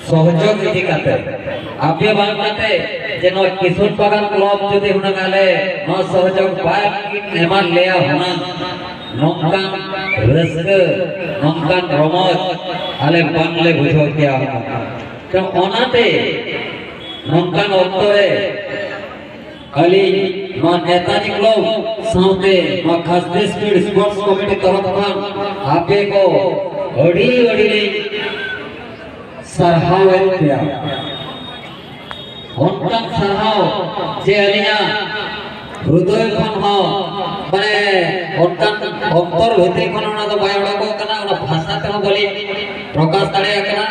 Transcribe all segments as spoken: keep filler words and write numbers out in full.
ᱥᱚᱦᱚᱡᱳᱜᱽ ᱤᱫᱤ ᱠᱟᱛᱮ, ᱟᱯᱮ ᱵᱟᱝ ᱠᱟᱛᱮ ᱡᱮ ᱱᱚᱣᱟ ᱠᱤᱥᱩᱱ ᱵᱟᱜᱟᱱ ᱠᱞᱟᱵᱽ ᱡᱩᱫᱤ ᱦᱩᱱᱟᱹᱝ ᱟᱞᱮ ᱱᱚᱣᱟ ᱥᱚᱦᱚᱡᱳᱜᱽ ᱵᱟᱭ ᱮᱢᱟ ᱞᱮᱭᱟ ᱦᱩᱱᱟᱹᱝ, ᱱᱚᱝᱠᱟᱱ ᱨᱟᱹᱥᱠᱟᱹ, ᱱᱚᱝᱠᱟᱱ ᱨᱚᱢᱚᱡᱽ ᱟᱞᱮ ᱵᱟᱝᱞᱮ ᱵᱩᱡᱷᱟᱹᱣ ᱠᱮᱭᱟ ᱦᱩᱱᱟᱹᱝ᱾ ᱛᱚ ᱚᱱᱟᱛᱮ ᱱᱚᱝᱠᱟᱱ ᱚᱠᱛᱚ ᱨᱮ ᱟᱹᱞᱤᱧ ᱱᱚᱣᱟ ᱱᱮᱛᱟᱡᱤ ᱠᱞᱟᱵᱽ ᱥᱟᱶᱛᱮ ᱱᱚᱣᱟ ᱠᱷᱟᱥᱫᱤᱥᱯᱤᱲ ᱥᱯᱳᱨᱴᱥ ᱠᱚᱢᱤᱴᱤ ᱛᱚᱨᱚᱯ ᱠᱷᱚᱱ ᱟᱯᱮ ᱠᱚ ᱟᱹᱰᱤ ᱟᱹᱰᱤ ᱞᱤᱧ ᱥᱟᱨᱦᱟᱣᱮᱫ ᱯᱮᱭᱟ᱾ ᱚᱱᱠᱟᱱ ᱥᱟᱨᱦᱟᱣ ᱡᱮ ᱟᱹᱞᱤᱧᱟᱜ ᱦᱨᱩᱫᱚᱭ ᱠᱷᱚᱱ ᱦᱚᱸ, ᱢᱟᱱᱮ, ᱚᱱᱠᱟᱱ ᱚᱱᱛᱚᱨ ᱵᱷᱤᱛᱨᱤ ᱠᱷᱚᱱ ᱚᱱᱟ ᱫᱚ ᱵᱟᱭ ᱚᱰᱚᱠᱚᱜ ᱠᱟᱱᱟ, ᱚᱱᱟ ᱵᱷᱟᱥᱟ ᱛᱮᱦᱚᱸ ᱵᱟᱹᱞᱤᱧ ᱯᱨᱚᱠᱟᱥ ᱫᱟᱲᱮᱭᱟᱜ ᱠᱟᱱᱟ᱾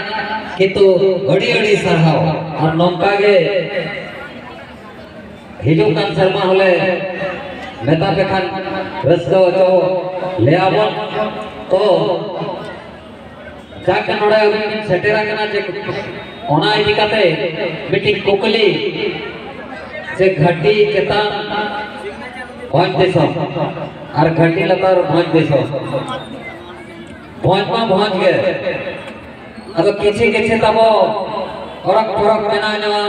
ᱠᱤᱱᱛᱩ ᱟᱹᱰᱤ ᱟᱹᱰᱤ ᱥᱟᱨᱦᱟᱣ, ᱟᱨ ᱱᱚᱝᱠᱟ ᱜᱮ ᱦᱤᱡᱩᱜ ᱠᱟᱱ ᱥᱮᱨᱢᱟ ᱦᱚᱸᱞᱮ ᱢᱮᱛᱟ ᱯᱮ ᱠᱷᱟᱱ ᱨᱟᱹᱥᱠᱟᱹ ᱦᱚᱪᱚ ᱞᱮᱭᱟ ᱵᱚᱱ᱾ ᱛᱚ ᱡᱟᱠ ᱱᱚᱰᱮ ᱟᱹᱵᱤᱱ ᱵᱤᱱ ᱥᱮᱴᱮᱨ ᱟᱠᱟᱱᱟ, ᱡᱮ ᱚᱱᱟ ᱤᱫᱤ ᱠᱟᱛᱮ ᱢᱤᱫᱴᱤᱡ ᱠᱩᱠᱞᱤ, ᱡᱮ ᱜᱷᱟᱹᱴᱤ ᱪᱮᱛᱟᱱ ᱵᱷᱚᱸᱡᱽ ᱫᱤᱥᱚᱢ ᱟᱨ ᱜᱷᱟᱹᱴᱤ ᱞᱟᱛᱟᱨ ᱵᱷᱚᱸᱡᱽ ᱫᱤᱥᱚᱢ, ᱵᱷᱚᱸᱡᱽ ᱢᱟ ᱵᱷᱚᱸᱡᱽ ᱜᱮ, ᱟᱫᱚ ᱠᱤᱪᱷᱤ ᱠᱤᱪᱷᱤ ᱛᱟᱵᱚ ᱚᱨᱚᱠ ᱯᱚᱨᱚᱠ ᱢᱮᱱᱟᱜ ᱧᱚᱜᱼᱟ᱾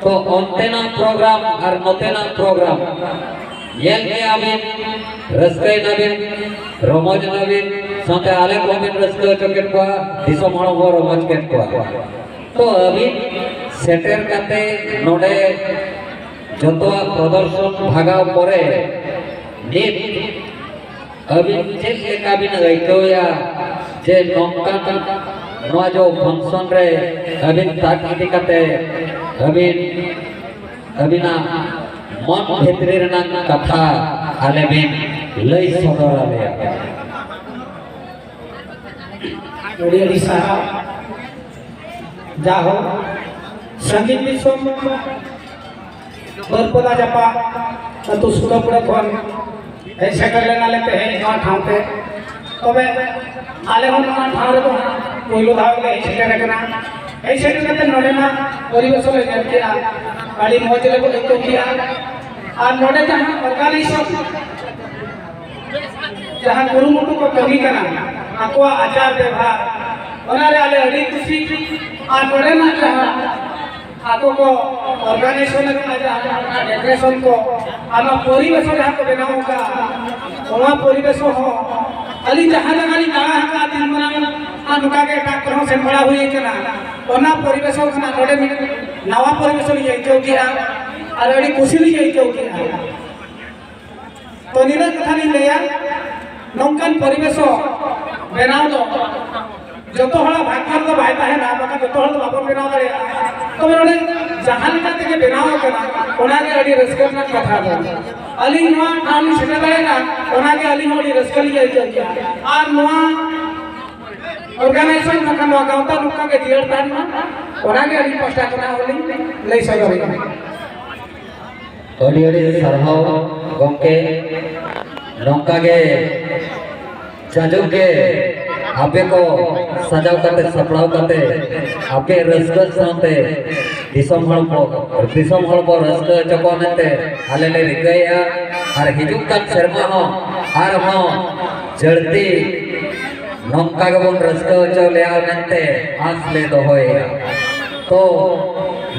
ᱛᱚ ᱚᱱᱛᱮᱱᱟᱜ ᱯᱨᱳᱜᱨᱟᱢ ᱟᱨ ᱱᱚᱛᱮᱱᱟᱜ ᱯᱨᱳᱜᱨᱟᱢ ᱧᱮᱞ ᱠᱮᱜᱼᱟ ᱵᱤᱱ, ᱨᱟᱹᱥᱠᱟᱹᱭᱮᱱᱟ ᱵᱤᱱ, ᱨᱚᱢᱚᱡᱽ ᱮᱱᱟ ᱵᱤᱱ, ᱥᱟᱶᱛᱮ ᱟᱞᱮ ᱠᱚᱦᱚᱸ ᱵᱤᱱ ᱨᱟᱹᱥᱠᱟᱹ ᱦᱚᱪᱚ ᱠᱮᱫ ᱠᱚᱣᱟ, ᱫᱤᱥᱚᱢ ᱦᱚᱲ ᱵᱚᱱ ᱨᱚᱢᱚᱡᱽ ᱠᱮᱫ ᱠᱚᱣᱟ᱾ ᱛᱚ ᱟᱹᱵᱤᱱ ᱥᱮᱴᱮᱨ ᱠᱟᱛᱮ ᱱᱚᱰᱮ ᱡᱚᱛᱚᱣᱟᱜ ᱯᱨᱚᱫᱚᱨᱥᱚᱱ ᱵᱷᱟᱜᱟᱣ ᱯᱚᱨᱮ ᱱᱤᱛ ᱟᱹᱵᱤᱱ ᱪᱮᱫ ᱞᱮᱠᱟ ᱵᱤᱱ ᱟᱹᱭᱠᱟᱹᱣᱮᱫᱼᱟ ᱡᱮ ᱱᱚᱝᱠᱟᱱ ᱱᱚᱣᱟ ᱡᱚ ᱯᱷᱟᱝᱥᱚᱱ ᱨᱮ ᱟᱹᱵᱤᱱ ᱛᱟᱠ ᱤᱫᱤ ᱠᱟᱛᱮ ᱟᱹᱵᱤᱱ ᱟᱹᱵᱤᱱᱟᱜ ᱢᱚᱱ ᱵᱷᱤᱛᱨᱤ ᱨᱮᱱᱟᱜ ᱠᱟᱛᱷᱟ ᱟᱞᱮ ᱵᱤᱱ ᱞᱟᱹᱭ ᱥᱚᱫᱚᱨ ᱟᱞᱮᱭᱟ? ᱟᱹᱰᱤ ᱟᱹᱰᱤ ᱥᱟᱨᱦᱟᱣ᱾ ᱡᱟᱦᱳ, ᱥᱟᱺᱜᱤᱧ ᱫᱤᱥᱚᱢ ᱵᱟᱹᱨᱯᱟᱫᱟ ᱡᱟᱯᱟᱜ ᱟᱹᱛᱩ ᱥᱩᱲᱟᱹᱯᱩᱲᱟᱹ ᱠᱷᱚᱱ ᱦᱮᱡ ᱥᱮᱴᱮᱨ ᱞᱮᱱᱟ ᱞᱮ ᱛᱮᱦᱮᱧ ᱱᱚᱣᱟ ᱴᱷᱟᱶ ᱛᱮ᱾ ᱛᱚᱵᱮ ᱟᱞᱮ ᱦᱚᱸ ᱱᱚᱣᱟ ᱴᱷᱟᱶ ᱨᱮᱫᱚ ᱦᱟᱸᱜ ᱯᱳᱭᱞᱳ ᱫᱷᱟᱣ ᱞᱮ ᱦᱮᱡ ᱥᱮᱴᱮᱨ ᱟᱠᱟᱱᱟ᱾ ᱦᱮᱡ ᱥᱮᱴᱮᱨ ᱠᱟᱛᱮ ᱱᱚᱰᱮᱱᱟᱜ ᱯᱚᱨᱤᱵᱮᱥ ᱞᱮ ᱧᱮᱞ ᱠᱮᱜᱼᱟ, ᱟᱹᱰᱤ ᱢᱚᱡᱽ ᱞᱮ ᱟᱹᱭᱠᱟᱹᱣ ᱠᱮᱜᱼᱟ᱾ ᱟᱨ ᱱᱚᱰᱮ ᱡᱟᱦᱟᱸ ᱚᱨᱜᱟᱱᱟᱭᱡᱮᱥᱚᱱ ᱡᱟᱦᱟᱸ ᱠᱩᱨᱩᱢᱩᱴᱩ ᱠᱚ ᱠᱟᱹᱢᱤ ᱠᱟᱱᱟ, ᱟᱠᱚᱣᱟᱜ ᱟᱪᱟᱨ ᱵᱮᱵᱷᱟᱨ, ᱚᱱᱟᱨᱮ ᱟᱞᱮ ᱟᱹᱰᱤ ᱠᱩᱥᱤ᱾ ᱟᱨ ᱱᱚᱰᱮᱱᱟᱜ ᱡᱟᱦᱟᱸ ᱟᱠᱚ ᱠᱚ organization ᱟᱠᱟᱱᱟ, ᱡᱟᱦᱟᱸ ᱰᱮᱠᱳᱨᱮᱥᱚᱱ ᱠᱚ, ᱟᱨ ᱱᱚᱣᱟ ᱯᱚᱨᱤᱵᱮᱥ ᱡᱟᱦᱟᱸ ᱠᱚ ᱵᱮᱱᱟᱣ ᱟᱠᱟᱫᱼᱟ, ᱚᱱᱟ ᱯᱚᱨᱤᱵᱮᱥ ᱦᱚᱸ ᱟᱹᱞᱤᱧ ᱡᱟᱦᱟᱸ ᱡᱟᱭᱜᱟ ᱞᱤᱧ ᱫᱟᱬᱟ ᱟᱠᱟᱫᱼᱟ ᱛᱤᱱ ᱢᱟᱨᱟᱝ, ᱟᱨ ᱱᱚᱝᱠᱟ ᱜᱮ ᱮᱴᱟᱜ ᱠᱚᱨᱮ ᱦᱚᱸ ᱥᱮᱱ ᱵᱟᱲᱟ ᱦᱩᱭ ᱟᱠᱟᱱᱟ, ᱚᱱᱟ ᱯᱚᱨᱤᱵᱮᱥ ᱠᱷᱚᱱᱟᱜ ᱱᱚᱰᱮ ᱢᱤᱫ ᱱᱟᱣᱟ ᱯᱚᱨᱤᱵᱮᱥ ᱞᱤᱧ ᱟᱹᱭᱠᱟᱹᱣ ᱠᱮᱫᱼᱟ ᱟᱨ ᱟᱹᱰᱤ ᱠᱩᱥᱤ ᱞᱤᱧ ᱟᱹᱭᱠᱟᱹᱣ ᱠᱮᱫᱼᱟ᱾ ᱛᱚ, ᱱᱤᱱᱟᱹᱜ ᱠᱟᱛᱷᱟ ᱞᱤᱧ ᱞᱟᱹᱭᱟ, ᱱᱚᱝᱠᱟᱱ ᱯᱚᱨᱤᱵᱮᱥ ᱵᱮᱱᱟᱣ ᱫᱚ ᱡᱚᱛᱚ ᱦᱚᱲᱟᱜ ᱵᱷᱟᱜᱽᱭᱚ ᱨᱮᱫᱚ ᱵᱟᱭ ᱛᱟᱦᱮᱱᱟ, ᱵᱟᱠᱷᱟᱱ ᱡᱚᱛᱚ ᱦᱚᱲ ᱫᱚ ᱵᱟᱵᱚᱱ ᱵᱮᱱᱟᱣ ᱫᱟᱲᱮᱭᱟᱜᱼᱟ᱾ ᱛᱚᱵᱮ ᱱᱚᱰᱮ ᱡᱟᱦᱟᱸ ᱞᱮᱠᱟ ᱛᱮᱜᱮ ᱵᱮᱱᱟᱣ ᱟᱠᱟᱱᱟ, ᱚᱱᱟᱜᱮ ᱟᱹᱰᱤ ᱨᱟᱹᱥᱠᱟᱹ ᱨᱮᱱᱟᱜ ᱠᱟᱛᱷᱟ ᱫᱚ᱾ ᱟᱹᱞᱤᱧ ᱱᱚᱣᱟ ᱴᱷᱟᱶ ᱞᱤᱧ ᱥᱮᱴᱮᱨ ᱫᱟᱲᱮᱭᱟᱜᱼᱟ, ᱚᱱᱟᱜᱮ ᱟᱹᱞᱤᱧ ᱦᱚᱸ ᱟᱹᱰᱤ ᱨᱟᱹᱥᱠᱟᱹ ᱞᱤᱧ ᱟᱹᱭᱠᱟᱹᱣ ᱠᱮᱫᱼᱟ᱾ ᱟᱨ ᱱᱚᱣᱟ organization ᱵᱟᱠᱷᱟᱱ ᱱᱚᱣᱟ ᱜᱟᱶᱛᱟ ᱱᱚᱝᱠᱟ ᱜᱮ ᱡᱤᱭᱟᱹᱲ ᱛᱟᱦᱮᱱ ᱢᱟ, ᱚᱱᱟᱜᱮ ᱟᱹᱞᱤᱧ ᱯᱟᱥᱴᱟ ᱠᱷᱚᱱᱟᱜ ᱦᱚᱸᱞᱤᱧ ᱞᱟᱹᱭ ᱥᱚᱫᱚᱨᱮᱫᱼᱟ᱾ ᱟᱹᱰᱤ ᱟᱹᱰᱤ ᱥᱟᱨᱦᱟᱣ ᱜᱚᱢᱠᱮ᱾ ᱱᱚᱝᱠᱟ ᱜᱮ ᱡᱟᱡᱩᱜᱽ ᱜᱮ ᱟᱯᱮ ᱠᱚ ᱥᱟᱡᱟᱣ ᱠᱟᱛᱮ, ᱥᱟᱯᱲᱟᱣ ᱠᱟᱛᱮ, ᱟᱯᱮ ᱨᱟᱹᱥᱠᱟᱹ ᱥᱟᱶᱛᱮ ᱫᱤᱥᱚᱢ ᱦᱚᱲ ᱠᱚ, ᱫᱤᱥᱚᱢ ᱦᱚᱲ ᱠᱚ ᱨᱟᱹᱥᱠᱟᱹ ᱦᱚᱪᱚ ᱠᱚᱣᱟ ᱢᱮᱱᱛᱮ ᱟᱞᱮ ᱞᱮ ᱨᱤᱠᱟᱹᱭᱮᱫᱼᱟ᱾ ᱟᱨ ᱦᱤᱡᱩᱜ ᱠᱟᱱ ᱥᱮᱨᱢᱟ ᱦᱚᱸ ᱟᱨᱦᱚᱸ ᱡᱟᱹᱲᱛᱤ ᱱᱚᱝᱠᱟ ᱜᱮᱵᱚᱱ ᱨᱟᱹᱥᱠᱟᱹ ᱦᱚᱪᱚ ᱞᱮᱭᱟ ᱢᱮᱱᱛᱮ ᱟᱸᱥ ᱞᱮ ᱫᱚᱦᱚᱭᱮᱫᱼᱟ᱾ ᱛᱚ,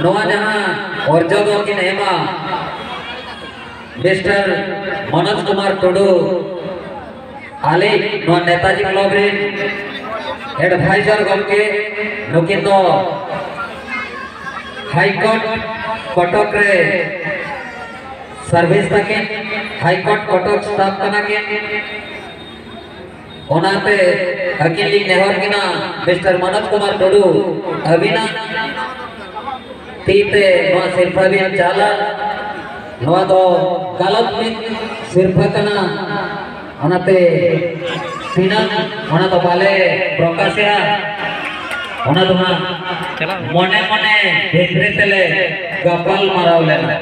ᱱᱚᱣᱟ ᱡᱟᱦᱟᱸ ᱚᱨᱡᱚ ᱫᱚ ᱠᱤᱱ ᱮᱢᱟ ᱢᱤᱥᱴᱟᱨ ᱢᱚᱱᱳᱡᱽ ᱠᱩᱢᱟᱨ ᱴᱩᱰᱩ, ᱟᱞᱮ ᱱᱚᱣᱟ ᱱᱮᱛᱟᱡᱤ ᱠᱞᱟᱵᱽ ᱨᱮᱱ ᱮᱰᱵᱷᱟᱭᱡᱟᱨ ᱜᱚᱢᱠᱮ, ᱱᱩᱠᱤᱱ ᱫᱚ ᱦᱟᱭ ᱠᱳᱨᱴ ᱠᱚᱴᱚᱠ ᱨᱮ ᱥᱟᱨᱵᱷᱤᱥ ᱛᱟᱹᱠᱤᱱ, ᱦᱟᱭ ᱠᱳᱨᱴ ᱠᱚᱴᱚᱠ ᱥᱴᱟᱯ ᱠᱟᱱᱟ ᱠᱤᱱ᱾ ᱚᱱᱟᱛᱮ ᱟᱹᱠᱤᱱ ᱞᱤᱧ ᱱᱮᱦᱚᱨ ᱠᱤᱱᱟ, ᱢᱤᱥᱴᱟᱨ ᱢᱚᱱᱳᱡᱽ ᱠᱩᱢᱟᱨ ᱴᱩᱰᱩ, ᱟᱹᱵᱤᱱᱟᱜ ᱛᱤ ᱛᱮ ᱱᱚᱣᱟ ᱥᱤᱨᱯᱷᱟᱹ ᱵᱤᱱ ᱪᱟᱞᱟ᱾ ᱱᱚᱣᱟ ᱫᱚ ᱜᱟᱞᱟᱛ ᱢᱤᱫ ᱥᱤᱨᱯᱷᱟᱹ ᱠᱟᱱᱟ, ᱚᱱᱟᱛᱮ ᱛᱤᱱᱟᱹᱜ ᱚᱱᱟ ᱫᱚ ᱵᱟᱞᱮ ᱯᱨᱚᱠᱟᱥᱮᱜᱼᱟ, ᱚᱱᱟ ᱫᱚ ᱦᱟᱸᱜ ᱢᱚᱱᱮ ᱢᱚᱱᱮ ᱵᱷᱤᱛᱨᱤ ᱛᱮᱞᱮ ᱜᱟᱯᱟᱞ ᱢᱟᱨᱟᱣ ᱞᱮᱱᱟ᱾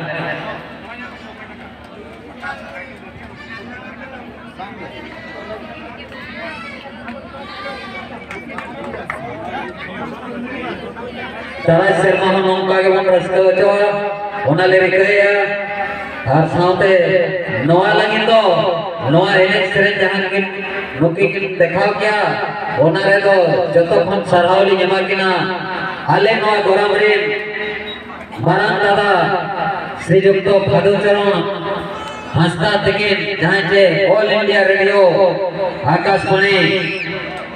ᱫᱟᱨᱟᱭ ᱥᱮᱨᱢᱟ ᱦᱚᱸ ᱱᱚᱝᱠᱟ ᱜᱮᱵᱚᱱ ᱨᱟᱹᱥᱠᱟᱹ ᱦᱚᱪᱚᱣᱟ, ᱚᱱᱟ ᱞᱮ ᱨᱤᱠᱟᱹᱭᱟ᱾ ᱟᱨ ᱥᱟᱶᱛᱮ ᱱᱚᱣᱟ ᱞᱟᱹᱜᱤᱫ ᱫᱚ ᱱᱚᱣᱟ ᱮᱱᱮᱡ ᱥᱮᱨᱮᱧ ᱡᱟᱦᱟᱸ ᱠᱤᱱ ᱱᱩᱠᱤᱱ ᱠᱤᱱ ᱫᱮᱠᱷᱟᱣ ᱠᱮᱜᱼᱟ, ᱚᱱᱟ ᱨᱮᱫᱚ ᱡᱚᱛᱚ ᱠᱷᱚᱱ ᱥᱟᱨᱦᱟᱣ ᱞᱤᱧ ᱮᱢᱟ ᱠᱤᱱᱟ ᱟᱞᱮ ᱱᱚᱣᱟ ᱜᱚᱨᱟᱢ ᱨᱤᱱ ᱢᱟᱨᱟᱝ ᱫᱟᱫᱟ ᱥᱨᱤᱡᱩᱠᱛᱚ ᱵᱷᱟᱫᱩ ᱪᱚᱨᱚᱬ ᱦᱟᱸᱥᱫᱟ ᱛᱤᱠᱤᱱ, ᱡᱟᱦᱟᱸᱭ ᱪᱮ All India Radio ᱟᱠᱟᱥᱵᱟᱬᱤ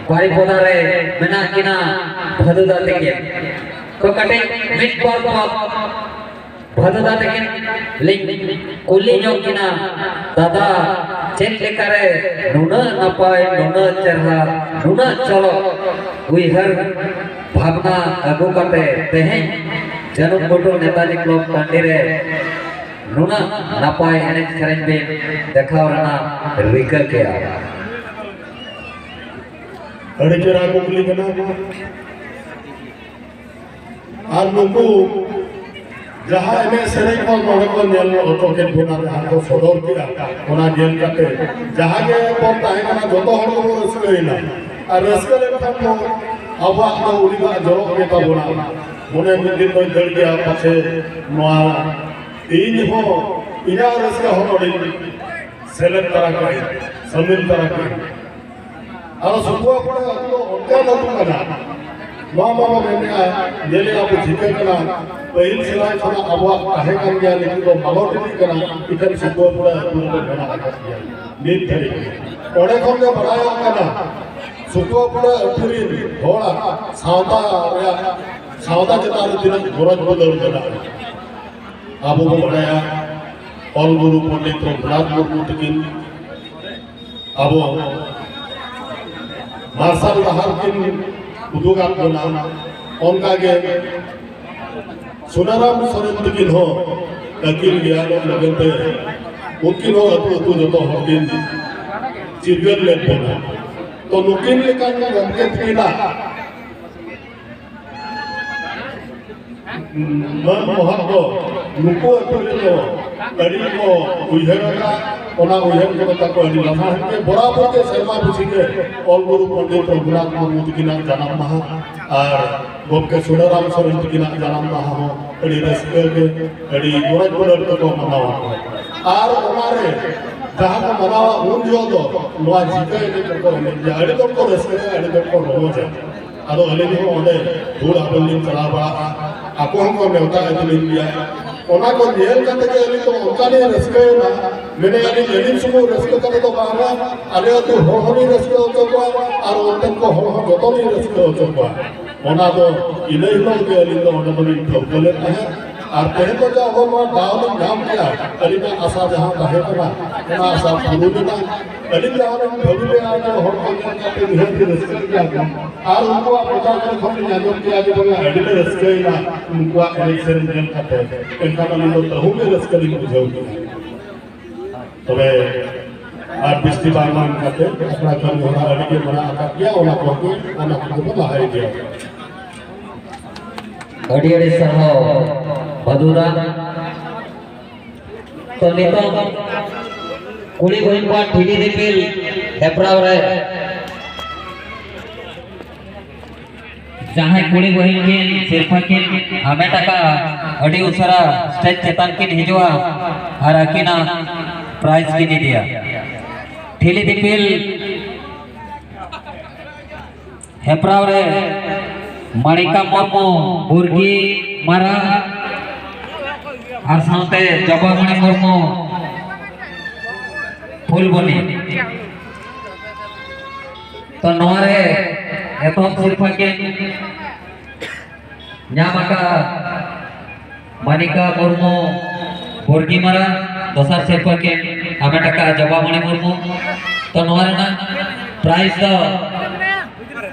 ᱵᱟᱨᱤᱯᱚᱫᱟ ᱨᱮ ᱢᱮᱱᱟᱜ ᱠᱤᱱᱟ ᱵᱷᱟᱫᱩ ᱫᱟ ᱛᱤᱠᱤᱱ᱾ ᱛᱚ ᱠᱟᱹᱴᱤᱡ ᱢᱤᱫ ᱵᱟᱨ ᱯᱚᱫ ᱵᱷᱟᱫᱩ ᱫᱟ ᱛᱤᱠᱤᱱ ᱞᱤᱧ ᱠᱩᱞᱤ ᱧᱚᱜ ᱠᱤᱱᱟ, ᱫᱟᱫᱟ, ᱪᱮᱫ ᱞᱮᱠᱟᱨᱮ ᱱᱩᱱᱟᱹᱜ ᱱᱟᱯᱟᱭ, ᱱᱩᱱᱟᱹᱜ ᱪᱮᱨᱦᱟ, ᱱᱩᱱᱟᱹᱜ ᱪᱚᱨᱚᱠ ᱩᱭᱦᱟᱹᱨ ᱵᱷᱟᱵᱽᱱᱟ ᱟᱹᱜᱩ ᱠᱟᱛᱮ ᱛᱮᱦᱮᱧ ᱡᱟᱹᱱᱩᱢ ᱜᱷᱩᱴᱩ ᱱᱮᱛᱟᱡᱤ ᱠᱞᱚᱵ ᱴᱟᱺᱰᱤ ᱨᱮ ᱱᱩᱱᱟᱹᱜ ᱱᱟᱯᱟᱭ ᱮᱱᱮᱡ ᱥᱮᱨᱮᱧ ᱵᱤᱱ ᱫᱮᱠᱷᱟᱣ ᱨᱮᱱᱟᱜ ᱨᱤᱠᱟᱹ ᱠᱮᱜᱼᱟ? ᱟᱹᱰᱤ ᱪᱮᱦᱨᱟ ᱠᱩᱠᱞᱤ ᱠᱟᱱᱟ᱾ ᱟᱨ ᱱᱩᱠᱩ ᱡᱟᱦᱟᱸ ᱮᱱᱮᱡ ᱥᱮᱨᱮᱧ ᱠᱚ ᱱᱚᱰᱮ ᱠᱚ ᱧᱮᱞ ᱦᱚᱪᱚ ᱠᱮᱫ ᱵᱚᱱᱟ, ᱡᱟᱦᱟᱸ ᱠᱚ ᱥᱚᱫᱚᱨ ᱠᱮᱫᱟ, ᱚᱱᱟ ᱧᱮᱞ ᱠᱟᱛᱮ ᱡᱟᱦᱟᱸ ᱜᱮ ᱵᱚᱱ ᱛᱟᱦᱮᱸ ᱠᱟᱱᱟ, ᱡᱚᱛᱚ ᱦᱚᱲ ᱜᱮᱵᱚᱱ ᱨᱟᱹᱥᱠᱟᱹᱭᱮᱱᱟ᱾ ᱟᱨ ᱨᱟᱹᱥᱠᱟᱹ ᱞᱮᱱᱠᱷᱟᱱ ᱫᱚ ᱟᱵᱚᱣᱟᱜ ᱫᱚ ᱩᱱᱤ ᱫᱟᱜ ᱡᱚᱨᱚᱜ ᱜᱮ ᱛᱟᱵᱚᱱᱟ᱾ ᱢᱚᱱᱮ ᱢᱤᱫ ᱫᱤᱱ ᱫᱚᱧ ᱫᱟᱹᱲ ᱜᱮᱭᱟ, ᱯᱟᱪᱷᱮ ᱱᱚᱣᱟ ᱤᱧ ᱦᱚᱸ ᱤᱧᱟᱹᱜ ᱨᱟᱹᱥᱠᱟᱹ ᱦᱚᱸ ᱱᱚᱰᱮᱧ ᱥᱮᱞᱮᱫ ᱛᱟᱨᱟ ᱠᱟᱜᱼᱟᱹᱧ, ᱥᱟᱹᱢᱤᱞ ᱛᱟᱨᱟ ᱠᱟᱜᱼᱟᱹᱧ᱾ ᱟᱫᱚ ᱥᱩᱠᱩᱣᱟ ᱯᱟᱲᱟ ᱟᱹᱛᱩ ᱫᱚ ᱚᱱᱠᱟᱱ ᱟᱹᱛᱩ ᱠᱟᱱᱟ, ᱱᱚᱣᱟ ᱢᱟᱵᱚ ᱢᱮᱱᱮᱜᱼᱟ, ᱧᱮᱞᱮᱜᱼᱟ ᱵᱚ ᱪᱤᱠᱟᱹ ᱠᱟᱱᱟ, ᱯᱟᱹᱦᱤᱞ ᱥᱮᱫᱟᱭ ᱠᱷᱚᱱᱟᱜ ᱟᱵᱚᱣᱟᱜ ᱛᱟᱦᱮᱸ ᱠᱟᱱ ᱜᱮᱭᱟ, ᱱᱤᱛᱚᱜ ᱫᱚ ᱢᱟᱞᱚᱴ ᱤᱫᱤᱜ ᱠᱟᱱᱟ, ᱤᱠᱷᱟᱹᱱ ᱥᱩᱠᱩᱣᱟ ᱯᱟᱲᱟ ᱟᱹᱛᱩ ᱨᱮᱫᱚ ᱢᱮᱱᱟᱜ ᱟᱠᱟᱫ ᱜᱮᱭᱟ ᱱᱤᱛ ᱫᱷᱟᱹᱨᱤᱡ᱾ ᱚᱸᱰᱮ ᱠᱷᱚᱱ ᱜᱮ ᱵᱟᱲᱟᱭᱚᱜ ᱠᱟᱱᱟ, ᱥᱩᱠᱩᱣᱟ ᱯᱟᱲᱟ ᱟᱹᱛᱩ ᱨᱤᱱ ᱦᱚᱲᱟᱜ ᱥᱟᱶᱛᱟ ᱨᱮᱭᱟᱜ, ᱥᱟᱶᱛᱟ ᱪᱮᱛᱟᱱ ᱨᱮ ᱛᱤᱱᱟᱹᱜ ᱜᱚᱨᱚᱡᱽ ᱵᱚᱫᱚᱞ ᱢᱮᱱᱟᱜᱼᱟ᱾ ᱟᱵᱚ ᱵᱚ ᱵᱟᱲᱟᱭᱟ, ᱚᱞ ᱜᱩᱨᱩ ᱯᱚᱱᱰᱤᱛ ᱨᱚᱜᱷᱩᱱᱟᱛᱷ ᱢᱩᱨᱢᱩ ᱛᱟᱹᱠᱤᱱ ᱟᱵᱚ ᱢᱟᱨᱥᱟᱞ ᱰᱟᱦᱟᱨ ᱠᱤᱱ ᱩᱫᱩᱜᱟᱫ ᱵᱚᱱᱟ᱾ ᱚᱱᱠᱟ ᱜᱮ ᱥᱩᱱᱟᱨᱟᱢ ᱥᱚᱨᱮᱱ ᱛᱟᱹᱠᱤᱱ ᱦᱚᱸ ᱟᱹᱠᱤᱞ ᱜᱮᱭᱟᱱᱚᱜ ᱞᱟᱹᱜᱤᱫ ᱛᱮ ᱩᱱᱠᱤᱱ ᱦᱚᱸ ᱟᱹᱛᱩ ᱟᱹᱛᱩ ᱡᱚᱛᱚ ᱦᱚᱲ ᱠᱤᱱ ᱪᱤᱨᱜᱟᱹᱞ ᱞᱮᱫ ᱵᱚᱱᱟ᱾ ᱛᱚ ᱱᱩᱠᱤᱱ ᱞᱮᱠᱟᱱ ᱜᱚᱢᱠᱮ ᱛᱟᱹᱠᱤᱱᱟᱜ ᱢᱟᱹᱱ ᱢᱚᱦᱚᱛ ᱫᱚ ᱱᱩᱠᱩ ᱟᱹᱛᱩ ᱨᱮᱫᱚ ᱟᱹᱰᱤ ᱠᱚ ᱩᱭᱦᱟᱹᱨ ᱟᱠᱟᱫ, ᱚᱱᱟ ᱩᱭᱦᱟᱹᱨ ᱠᱚᱫᱚ ᱛᱟᱠᱚ ᱟᱹᱰᱤ ᱞᱟᱯᱷᱟᱝ ᱜᱮ᱾ ᱵᱚᱨᱟᱵᱚᱨ ᱜᱮ ᱥᱮᱨᱢᱟ ᱯᱤᱪᱷᱤ ᱜᱮ ᱚᱞ ᱜᱩᱨᱩ ᱯᱚᱱᱰᱤᱛ ᱨᱚᱜᱷᱩᱱᱟᱛᱷ ᱢᱩᱨᱢᱩ ᱛᱤᱠᱤᱱᱟᱜ ᱡᱟᱱᱟᱢ ᱢᱟᱦᱟ ᱟᱨ ᱜᱚᱢᱠᱮ ᱥᱩᱱᱟᱹᱨᱟᱢ ᱥᱚᱨᱮᱱ ᱛᱤᱠᱤᱱᱟᱜ ᱡᱟᱱᱟᱢ ᱢᱟᱦᱟ ᱦᱚᱸ ᱟᱹᱰᱤ ᱨᱟᱹᱥᱠᱟᱹ ᱜᱮ, ᱟᱹᱰᱤ ᱜᱚᱨᱚᱡᱽ ᱜᱚᱨᱚᱡᱽ ᱛᱮᱠᱚ ᱢᱟᱱᱟᱣᱟ᱾ ᱟᱨ ᱚᱱᱟᱨᱮ ᱡᱟᱦᱟᱸ ᱠᱚ ᱢᱟᱱᱟᱣᱟ, ᱩᱱ ᱡᱚᱦᱚᱜ ᱫᱚ ᱱᱚᱣᱟ ᱡᱤᱛᱟᱹ ᱮᱱᱮᱡ ᱠᱚᱠᱚ ᱮᱱᱮᱡ ᱜᱮᱭᱟ᱾ ᱟᱹᱰᱤ ᱫᱚᱞ ᱠᱚ ᱨᱟᱹᱥᱠᱟᱹᱭᱟ, ᱟᱹᱰᱤ ᱫᱚᱞ ᱠᱚ ᱨᱚᱢᱚᱡᱟ᱾ ᱟᱫᱚ ᱟᱹᱞᱤᱧ ᱦᱚᱸ ᱚᱸᱰᱮ ᱦᱩᱲ ᱟᱵᱮᱞ ᱞᱤᱧ ᱪᱟᱞᱟᱣ ᱵᱟᱲᱟᱜᱼᱟ, ᱟᱠᱚ ᱦᱚᱸᱠᱚ ᱱᱮᱣᱛᱟ ᱤᱫᱤ ᱞᱤᱧ ᱜᱮᱭᱟ᱾ ᱚᱱᱟ ᱠᱚ ᱧᱮᱞ ᱠᱟᱛᱮ ᱜᱮ ᱟᱹᱞᱤᱧ ᱫᱚ ᱚᱱᱠᱟ ᱞᱤᱧ ᱨᱟᱹᱥᱠᱟᱹᱭᱮᱱᱟ, ᱢᱮᱱᱮᱫᱼᱟ ᱞᱤᱧ ᱟᱹᱞᱤᱧ ᱥᱩᱢᱩᱝ ᱨᱟᱹᱥᱠᱟᱹ ᱠᱟᱛᱮ ᱫᱚ ᱵᱟᱝᱟ, ᱟᱞᱮ ᱟᱹᱛᱩ ᱦᱚᱲ ᱦᱚᱸᱞᱤᱧ ᱨᱟᱹᱥᱠᱟᱹ ᱦᱚᱪᱚ ᱠᱚᱣᱟ ᱟᱨ ᱚᱱᱛᱮᱱ ᱠᱚ ᱦᱚᱲ ᱦᱚᱸ ᱡᱚᱛᱚ ᱞᱤᱧ ᱨᱟᱹᱥᱠᱟᱹ ᱦᱚᱪᱚ ᱠᱚᱣᱟ᱾ ᱚᱱᱟ ᱫᱚ ᱤᱱᱟᱹ ᱦᱤᱞᱳᱜ ᱜᱮ ᱟᱹᱞᱤᱧ ᱫᱚ ᱚᱸᱰᱮ ᱫᱚᱞᱤᱧ ᱴᱷᱟᱹᱣᱠᱟᱹ ᱞᱮᱫ ᱛᱟᱦᱮᱸᱫ᱾ ᱟᱨ ᱛᱮᱦᱮᱧ ᱫᱚ ᱡᱟ ᱦᱚᱲ ᱱᱚᱣᱟ ᱫᱟᱣ ᱞᱤᱧ ᱧᱟᱢ ᱠᱮᱜᱼᱟ, ᱟᱹᱞᱤᱧᱟᱜ ᱟᱥᱟ ᱡᱟᱦᱟᱸ ᱛᱟᱦᱮᱸ ᱠᱟᱱᱟ, ᱚᱱᱟ ᱟᱥᱟ ᱯᱩᱨᱟᱹᱣ ᱞᱮᱱᱟ᱾ ᱟᱹᱞᱤᱧ ᱡᱟᱦᱟᱸ ᱞᱤᱧ ᱵᱷᱟᱹᱵᱤ ᱞᱮᱜᱼᱟ ᱡᱮ ᱦᱚᱲ ᱠᱚ ᱧᱮᱞ ᱠᱟᱛᱮ ᱱᱤᱦᱟᱹᱛ ᱜᱮ ᱨᱟᱹᱥᱠᱟᱹ ᱜᱮᱭᱟ ᱠᱚ᱾ ᱟᱨ ᱩᱱᱠᱩᱣᱟᱜ ᱢᱚᱪᱟ ᱠᱚᱨᱮ ᱠᱷᱚᱱ ᱞᱤᱧ ᱟᱸᱡᱚᱢ ᱠᱮᱜᱼᱟ ᱡᱮ ᱵᱟᱝᱟ, ᱟᱹᱰᱤ ᱞᱮ ᱨᱟᱹᱥᱠᱟᱹᱭᱮᱱᱟ ᱩᱱᱠᱩᱣᱟᱜ ᱮᱱᱮᱡ ᱥᱮᱨᱮᱧ ᱧᱮᱞ ᱠᱟᱛᱮ᱾ ᱮᱱᱠᱷᱟᱱ ᱟᱹᱞᱤᱧ ᱫᱚ ᱛᱟᱹᱦᱩ ᱜᱮ ᱨᱟᱹᱥᱠᱟᱹ ᱞᱤᱧ ᱵᱩᱡᱷᱟᱹᱣ ᱠᱮᱫᱟ᱾ ᱛᱚᱵᱮ ᱟᱨ ᱵᱤᱥᱛᱤ ᱵᱟᱝ ᱢᱟᱱ ᱠᱟᱛᱮ ᱟᱠᱷᱲᱟ ᱠᱟᱹᱢᱤ ᱦᱚᱨᱟ ᱟᱹᱰᱤ ᱜᱮ ᱢᱮᱱᱟᱜ ᱟᱠᱟᱫ ᱜᱮᱭᱟ, ᱚᱱᱟ ᱠᱚᱜᱮ, ᱚᱱᱟ ᱠᱚᱜᱮ ᱵᱚ ᱞᱟᱦᱟ ᱤᱫᱤᱭᱟ᱾ ᱟᱹᱰᱤ ᱟᱹᱰᱤ ᱥᱟᱨᱦᱟᱣ ᱵᱷᱟᱫᱩᱨᱟ᱾ ᱛᱚ ᱱᱤᱛᱚᱜ ᱠᱩᱲᱤ ᱵᱚᱦᱤᱱ ᱠᱚᱣᱟᱜ ᱴᱷᱤᱞᱤ ᱫᱤᱯᱤᱞ ᱦᱮᱯᱨᱟᱣ ᱨᱮ ᱡᱟᱦᱟᱸᱭ ᱠᱩᱲᱤ ᱵᱚᱦᱤᱱ ᱠᱤᱱ ᱥᱤᱨᱯᱷᱟᱹ ᱠᱤᱱ ᱦᱟᱢᱮᱴ ᱟᱠᱟᱫᱼᱟ, ᱟᱹᱰᱤ ᱩᱥᱟᱹᱨᱟ ᱥᱴᱮᱡᱽ ᱪᱮᱛᱟᱱ ᱠᱤᱱ ᱦᱤᱡᱩᱜᱼᱟ ᱟᱨ ᱟᱹᱠᱤᱱᱟᱜ ᱯᱨᱟᱭᱤᱡᱽ ᱠᱤᱱ ᱤᱫᱤᱭᱟ᱾ ᱴᱷᱤᱞᱤ ᱫᱤᱯᱤᱞ ᱦᱮᱯᱨᱟᱣ ᱨᱮ ᱢᱟᱬᱤᱠᱟ ᱢᱩᱨᱢᱩ, ᱵᱩᱨᱜᱤ ᱢᱟᱨᱟ, ᱟᱨ ᱥᱟᱶᱛᱮ ᱡᱚᱵᱟᱢᱚᱬᱤ ᱢᱩᱨᱢᱩ, ᱯᱷᱩᱞᱵᱚᱱᱤ᱾ ᱛᱚ ᱱᱚᱣᱟ ᱨᱮ ᱮᱛᱚᱦᱚᱵ ᱥᱤᱨᱯᱷᱟᱹ ᱠᱤᱱ ᱧᱟᱢ ᱟᱠᱟᱫᱼᱟ ᱢᱟᱱᱤᱠᱟ ᱢᱩᱨᱢᱩ, ᱵᱩᱨᱜᱤ ᱢᱟᱨᱟ, ᱫᱚᱥᱟᱨ ᱥᱤᱨᱯᱷᱟᱹ ᱠᱤᱱ ᱦᱟᱢᱮᱴ ᱟᱠᱟᱫᱼᱟ ᱡᱚᱵᱟᱢᱚᱬᱤ ᱢᱩᱨᱢᱩ᱾ ᱛᱚ ᱱᱚᱣᱟ ᱨᱮᱱᱟᱜ ᱯᱨᱟᱭᱤᱡᱽ ᱫᱚ